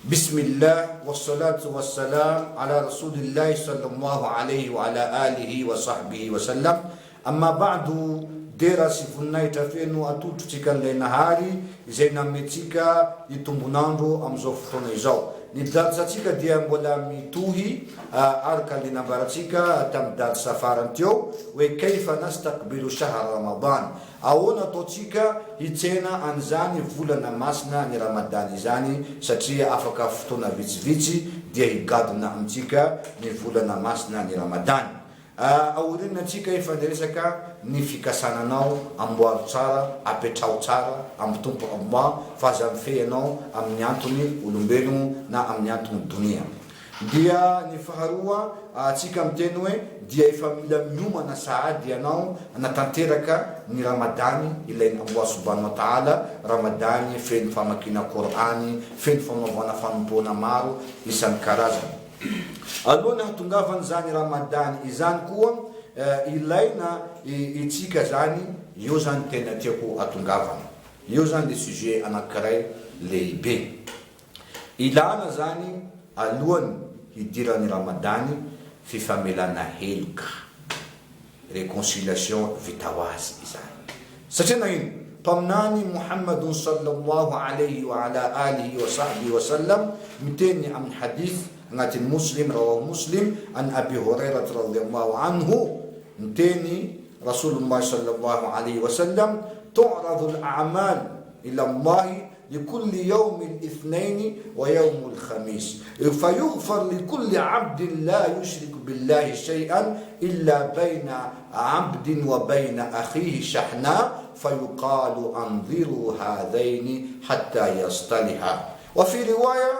Bismillah wassalatu wassalam ala rasulillahi sallallahu alayhi wa ala alihi wa sahbihi wa sallam amma ba'du Dera sy voninahitra feno atolotritsika an'ilay Nahary izay nanome antsika ny tombon'andro amin'izao fotoana izao. Ny darsantsika dia mbola mitohy araka ny nambarantsika tamin'ny darsa farany teo hoe kayfa nastaqbilu shahr Ramadan Ahoana ataontsika hitsena an'izany volana masina ny Ramadany izany satria afaka fotoana vitsivitsy dia higadona amintsika ny volana masina ny Ramadany. Aoriana antsika efa niresaka ny fikasana anao amboaro tsara apetraho tsara amin'ny Tompo Allah fa aza mifehy anao amin'ny antony olombelogno na amin'ny antony donia. Dia ny faharoa, antsika miteny hoe dia efa mila miomana sahady ianao hanatanteraka ny Ramadany ilain'i Allah Subhanahu wa Ta'ala, Ramadany feno famakiana Kor'any, feno fanaovana fanompoana maro isan-karazany. Alohan'ny hahatongavan'izany Ramadany izany koa ilaina itsika zany, eo zany tena tiako atongavana, eo zany le sujet anankiray lehibe. Ilana zany alohany hidiran'ny ramadany fifamelana heloka, reconciliation vita ho azy izany. Satria nagnino? Mpaminany Muhammadun sallallahu alayhi wa ala alihi wa sahbihi wa sallam miteny amin'ny hadith agnatin'ny Muslim, rawahu Muslim, an Abi Hurairah radhiyallahu anhu, miteny Rasulullah sallallahu alayhi wa sallam, tu'radu al-a'mal ila Allahi لكل يوم الاثنين ويوم الخميس فيغفر لكل عبد لا يشرك بالله شيئا إلا بين عبد وبين أخيه شحناء فيقال أنظروا هذين حتى يصطلحا وفي رواية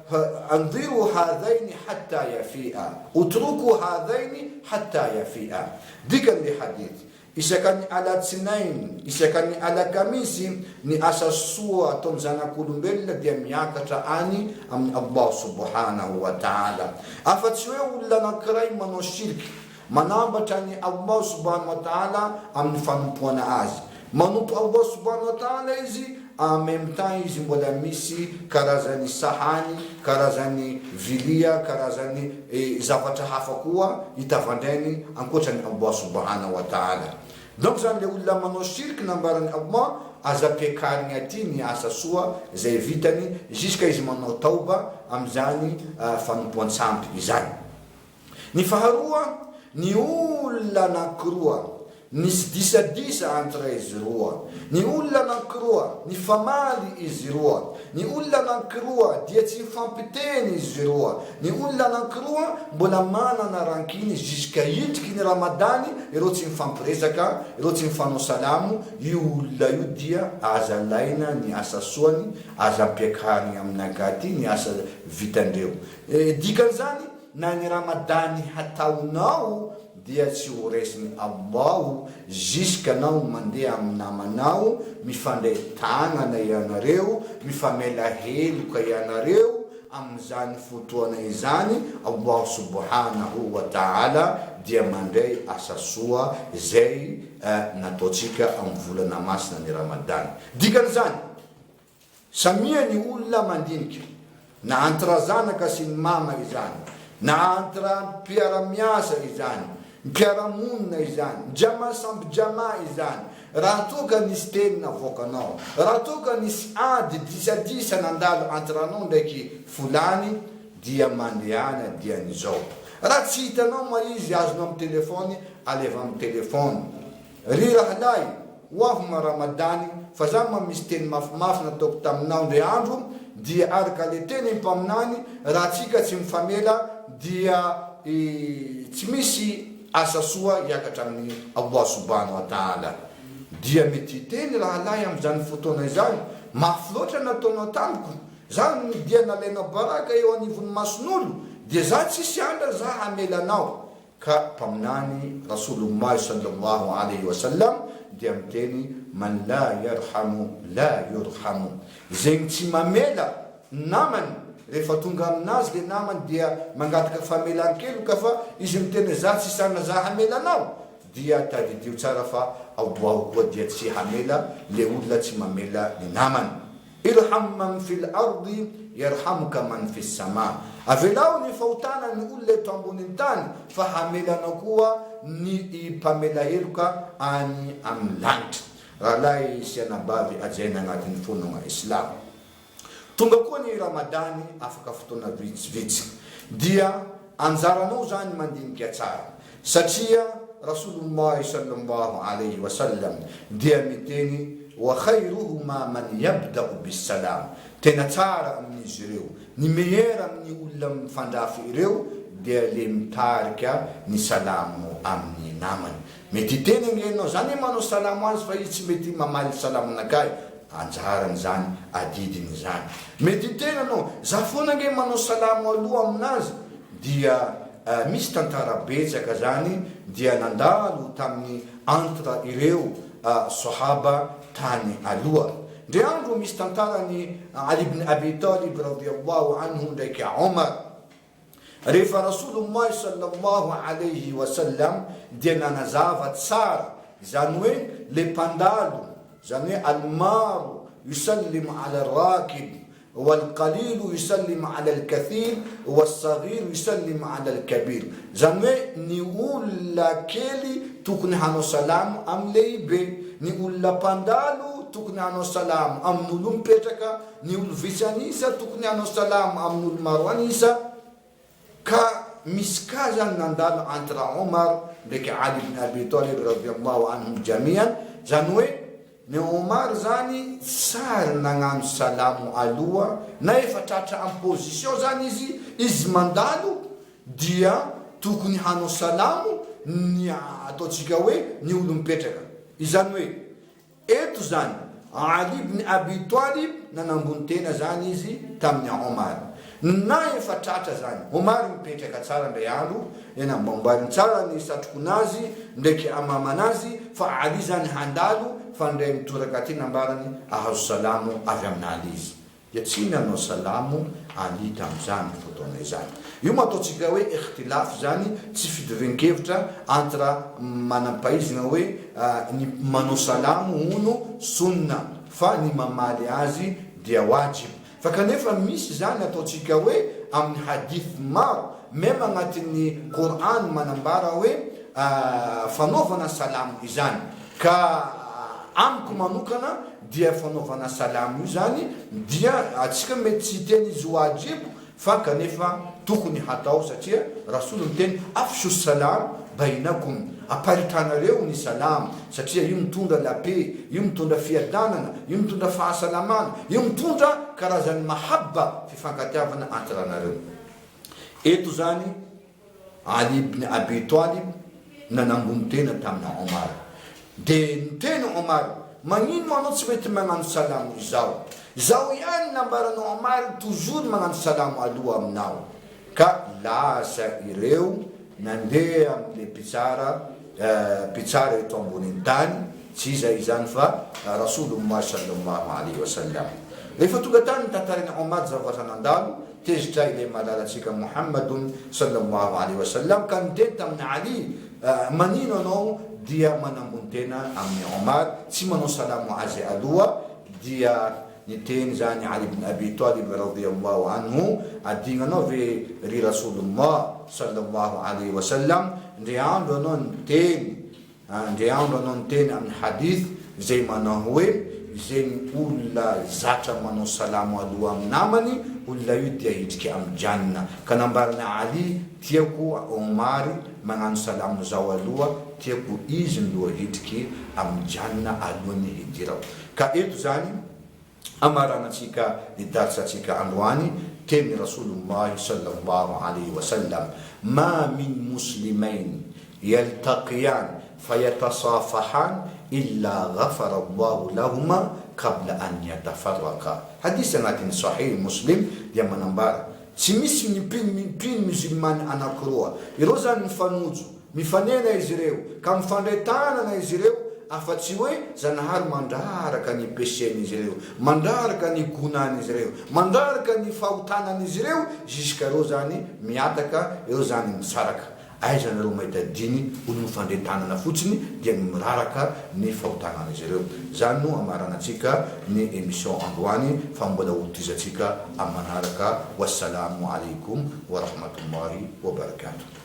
فانظروا هذين حتى يفيئا اتركوا هذين حتى يفيئا ديك لحديث Isaka ny alatsinainy, isaka ny alakamisy, ny asa soa ataon'ny zanak'olombelona dia miakatra any amin'i Allah Subhanahu wa Ta'ala. Afa-tsy hoe olona anankiray manao shirk, manambatra an'i Allah Subhanahu wa Ta'ala amin'ny fanompoana Azy. Manompo Allah Subhanahu wa Ta'ala izy, en même temps izy mbola misy karazan'ny sahany, karazan'ny vilia, karazan'ny zavatra hafa koa itavandrainy ankoatra an'i Allah Subhana wa Ta'ala. Donc zany le olona manao shirk nambaran'i Allah aza ampiakarigny aty ny asa soa zay vitany jusqu'à izy manao taoba amin'izany fanompoan-tsampy izany. Ny faharoa, ny olona anankiroa nisy disadisa entre izy roa. Ny olona anankiroa nifamaly izy roa. Ny olona anankiroa dia tsy mifampiteny izy roa. Ny olona anankiroa mbola manana rankiny jusqu'à hidriky ny ramadany ireo tsy mifampiresaka, ireo tsy mifanao salamo, io olona io dia aza alaina ny asa soany, aza ampiakariny amin'angaty ny asa vitandreo. Dikan'izany, na ny ramadany hataonao dia tsy ho resin'i Allah jusque anao mandeha amin'ny namanao mifandray tagnana ianareo mifamela heloka ianareo amin'izany fotoana izany Allah subhanahu wa ta'ala dia mandray asa soa izay nataontsika amin'ny volana masina ny ramadany dikan'izany Samia ny olona mandinika, na entre zanaka sy ny mama izany, na entre mpiara-miasa izany, mpiara-monina izany, jama samby jama izany, raha toa ka nisy teny navoakanao, raha toa ka nisy ady, disadisa nandalo entre anao ndraiky folany, dia mandehana dian'izao. Raha tsy hitanao ma izy azonao amin'ny telephone, aleva amin'ny telephone. Ry rahalahy, ho avy ma ramadany fa za ma misy teny mafimafy nataoko taminao ndray andro dia araka le teny mpaminany raha tsika tsy mifamela dia tsy misy asa soa hiakatra amin'ny Allah subhanahu wa ta'ala dia mety hiteny rahalahy amin'izany fotoana izany mafy loatra nataonao tamiko za dia nalainao baraka eo anivon'ny mason'olo dia za tsisy andra za hamela anao Ka Mpaminany, Rasouloullahi sallallahu alaihi wa sallam, dia miteny, Man la yarhamu la yurhamu. Zegny tsy mamela ny namany, rehefa tonga aminazy le namany dia mangataka famelan-keloka fa izy miteny hoe za tsy sanana za hamela anao, dia tadidio tsara fa Allahu koa dia tsy hamela le olona tsy mamela ny namany. Irham man fil ardi yarhamka man fis sama. Avelao ny fahotana ny olona eto ambonin'ny tany fa hamela anao koa ny mpamela heloka any amin'ny lanitra. Rahalahy sy anabavy hajaina agnatin'ny finoagna islamo. Tonga koa ny Ramadany afaka fotoana vitsivitsy. Dia anjaranao zany mandinika tsara. Satria Rasoulullahi sallallahu alaihi wa sallam dia miteny wa khayruhuma man yabda'u bis-salam, tena tsara amin'izy ireo, ny meilleur amin'ny olona mifandrafy ireo dia le mitarika ny salamo amin'ny namany. Mety hiteny ange ianao, za anie manao salamo azy fa izy tsy mety mamaly salamonakahy, anjarany izany, adidiny izany. Mety hiteny ianao, za foana ange manao salamo aloha aminazy, dia misy tantara betsaka zany dia nandalo tamin'ny entre ireo sahaba tany aloha. Ndre andro misy tantaran'i Ali ibn Abi Talib radiyallahu anhu ndraiky Omar. Rehefa Rasouloullahi sallallahu alayhi wa sallam dia nanazava tsara, izany hoe le mpandalo, izany hoe al-maru yusallimu ala al-rakib wal-qalilu yusallimu ala al-kathir was-saghir yusallimu ala al-kabir, izany hoe ny olona kely tokony hanao salamo amin'ny lehibe, ny olona mpandalo tokony hanao salamo amin'olo mipetraka, Ny olo vitsy an'isa tokony hanao salamo amin'olo maro an'isa, ka misy cas zany nandalo entre Omar ndraiky Ali ibn Abi Talib radiallahu anhum jamian, zany hoe ny Omar zany tsary nagnano salamo aloha na efa tratra en position zany izy, izy mandalo dia tokony hanao salamo ny ataontsika hoe ny olo mipetraka, izany hoe Eto izany, Ali ibn Abi Talib nanambony tena izany izy tamin'i Omar. Na efa tratra izany, Omar mipetraka tsara indray andro, dia nambamboariny tsara ny satrokonazy ndraiky amamanazy, fa Ali izany handalo fa indray mitoraka aty nambarany ahazo salamo avy amin'Ali izy. Dia tsy nanao salamo Ali tamin'izany fotoana izany. Io moa ataontsika hoe ikhtilaf izany, tsy fitovian-kevitra entre manam-pahaizana hoe ny manao salamo hono sunna fa ny mamaly azy dia wajib. Fa kanefa misy izany ataontsika hoe amin'ny hadith maro, même agnatin'ny Qour'an manambara hoe fanaovana salamo izany. Ka amiko manokana dia fanaovana salamo io zany dia atsika mety tsy hiteny izy wajib fa kanefa tokony hatao satria Rasolo niteny afshu salam bainakum aparitanareo ny salamo satria io mitondra la paix io mitondra fiadanana io mitondra fahasalamana io mitondra karazan'ny mahabba fifankatiavana entre anareo eto zany Ali ibn Abi Talib nanambony tena tamin'i Omar. Dia niteny Omar, Magnino moa anao tsy mety magnano salamo izao? Zaho ihany nambaran'i Omar toujours magnano salamo aloha aminao. Ka lasa ireo nandeha amin'ilay mpitsara, mpitsara eto ambonin'ny tany, tsy iza izany fa Rasoulullah sallallahu alaihi wa sallam. Rehefa tonga tany nitantarain'i Omar zavatra nandalo, Tezitra ilay malalantsika Muhammadun sallallahu alaihi wa sallam ka niteny tamin'i Ali, Manino anao dia manambony tena amin'i Omar, tsy manao salamo azy aloha? Dia niteny izany Ali ibn Abi Talib radhiyallahu anhu, Adignanao ve ry Rasoulullah sallallahu alaihi wa sallam, ndre andro anao niteny Ndre andro anao niteny amin'ny hadith izay manao hoe, izay ny olona zatra manao salamo aloha amin'ny namany, olona io dia hidrika amin'ny Jannah. Ka nambaran'i Ali, tiako Omar magnano salamo zaho aloha, tiako izy no hidriky amin'ny Jannah alohan'ny hidirako. Ka eto izany, Amaranantsika ny darsantsika androany tenin'i Rasouloullahi sallallahu alaihi wa sallam, Ma min muslimain yaltaqiyan fayatasafahan illa ghafara Allahu lahuma qabla an yatafarraqa. Hadith agnatin'ny Sahih Muslim dia manambara, Tsy misy ny mpino musulman anankiroa, ireo zany mifanojo, Mifanena izy ireo, ka mifandray tanana izy ireo, afa-tsy hoe Zanahary mandraraka ny péché-n'izy ireo, mandraraka ny gonan'izy ireo, mandraraka ny fahotanan'izy ireo, jusqu'à ireo zany mihataka, ireo zany misaraka. Aiza nareo mahita diny olo mifandray tanana fotsiny dia miraraka ny fahotanan'izy ireo. Zany no amaranantsika ny émission androany fa mbola ho tohizantsika am manaraka Wassalamo alaikum wa rahmatullahi wa barakatuh.